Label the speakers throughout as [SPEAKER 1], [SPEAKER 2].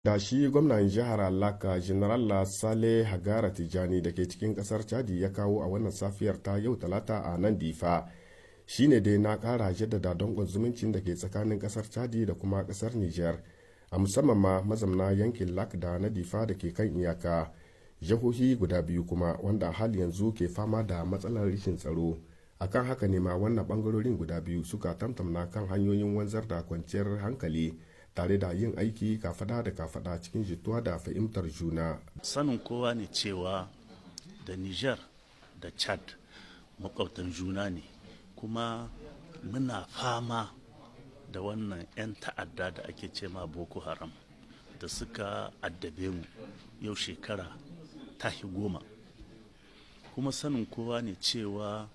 [SPEAKER 1] Da shi gwamnan jihar Laka, General Sale Hagara Tijani, da ke cikin kasar Chadi ya kawo a wannan safiyar ta yau Talata a nan Difa shine dai na kara jaddada danƙon zumuncin da ke tsakanin kasar Chadi da kuma kasar Niger, a musamman ma mazamna yankin Lak da na Difa da ke kan iyaka, jihohi guda biyu kuma wanda hali yanzu ke fama da matsalar rashin tsaro. Akan haka ne ma wannan bangarorin guda biyu suka tamtamna kan hanyoyin wanzar da kwanciyar hankali tare da yin aiki kafada da kafada cikin jituwa da fahimtar juna.
[SPEAKER 2] Sanin kowa ne cewa da Niger da Chad makwabtan juna ne, kuma muna fama da wannan 'yan ta'adda da ake ce ma Boko Haram da suka addabe mu yau shekara tahi 10. Kuma sanin kowa ne cewa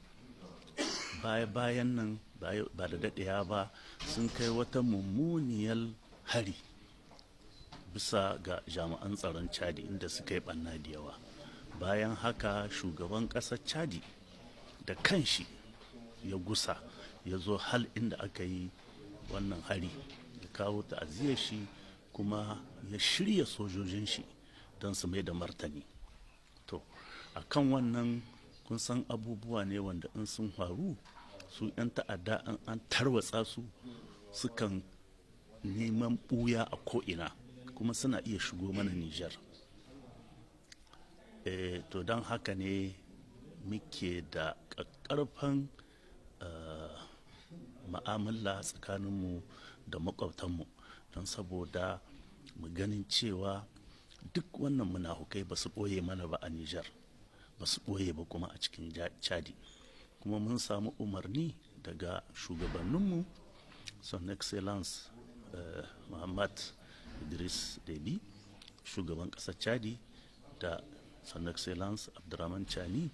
[SPEAKER 2] baya-bayan nan, ba da daɗewa ba, sun kai wata mummuniyar hari bisa ga jami'an tsaron Chadi, inda suka yi ɓanna da yawa. Bayan haka shugaban ƙasar Chadi da kanshi ya gusa ya zo hal inda aka yi wannan hari, ya kawo ta'aziyar shi, kuma ya shirya sojojin shi don su mai da martani. To, a kan wannan, kun san abubuwa ne wanda in sun faru, su 'yan ta'adda an tarwatsa su, sukan neman ɓuya a ko'ina, kuma suna iya shigo mana Nijar. To, don haka ne muke da ƙaƙƙarfan ma'amala tsakaninmu da makwabtanmu, don saboda mu ganin cewa duk wannan munafukai ba su ɓoye mana ba a Nijar, ba su ɓoye ba kuma a cikin Chadi. Kuma mun samu umarni daga shugabanninmu, Son Excellence Muhammad Idris Deby, shugaban ƙasar Chadi, da Son Excellence Abdurrahman Chani,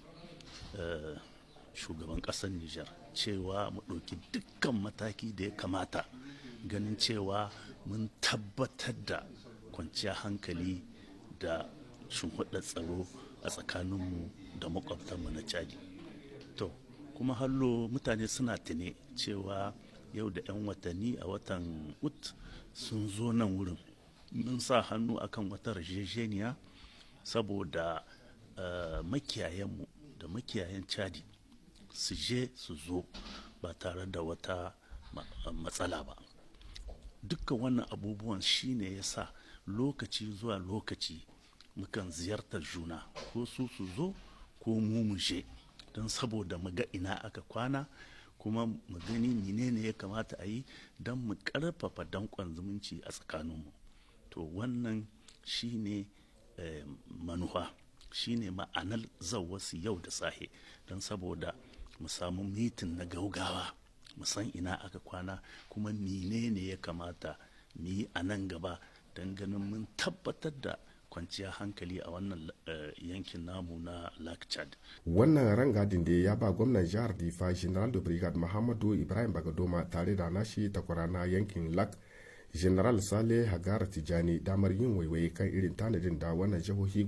[SPEAKER 2] shugaban ƙasar Nijar, cewa mu ɗauki dukkan mataki da ya kamata ganin cewa mun tabbatar da kwanciyar hankali da shimfiɗar tsaro a tsakaninmu da makwabtanmu na Chadi. To, kuma hallo mutane suna tune cewa yau da 'yan watanni, a watan Ut, sun zo nan wurin, mun sa hannu akan wata yarjejeniya saboda makiyayanmu da makiyayan Chadi su je su zo ba tare da wata matsala ba. Dukkan wannan abubuwan shine ya sa lokaci zuwa lokaci mukan ziyartar juna, ko su su zo ko mu mu je, don saboda mu ga ina aka kwana, kuma mu gani menene ya kamata a yi don mu ƙarfafa danƙon zumunci a tsakaninmu. To, wannan shine manufa, shine ma'anar wasu yau da sahe, don saboda mu samu meeting na gaugawa, mu san ina aka kwana, kuma menene ya kamata mu yi a nan gaba don ganin mun tabbatar da kwanciyar hankali a wannan yankin namu na Lake Chad.
[SPEAKER 1] Wannan rangadin da ya ba gwamnan jihar Difa, General de Brigade Muhammadu Ibrahim Bagadoma, tare da nashi takwara na yankin Lak, General Saleh Hagara Tijani, damar yin waiwaye kan irin tanadin da wannan jihohi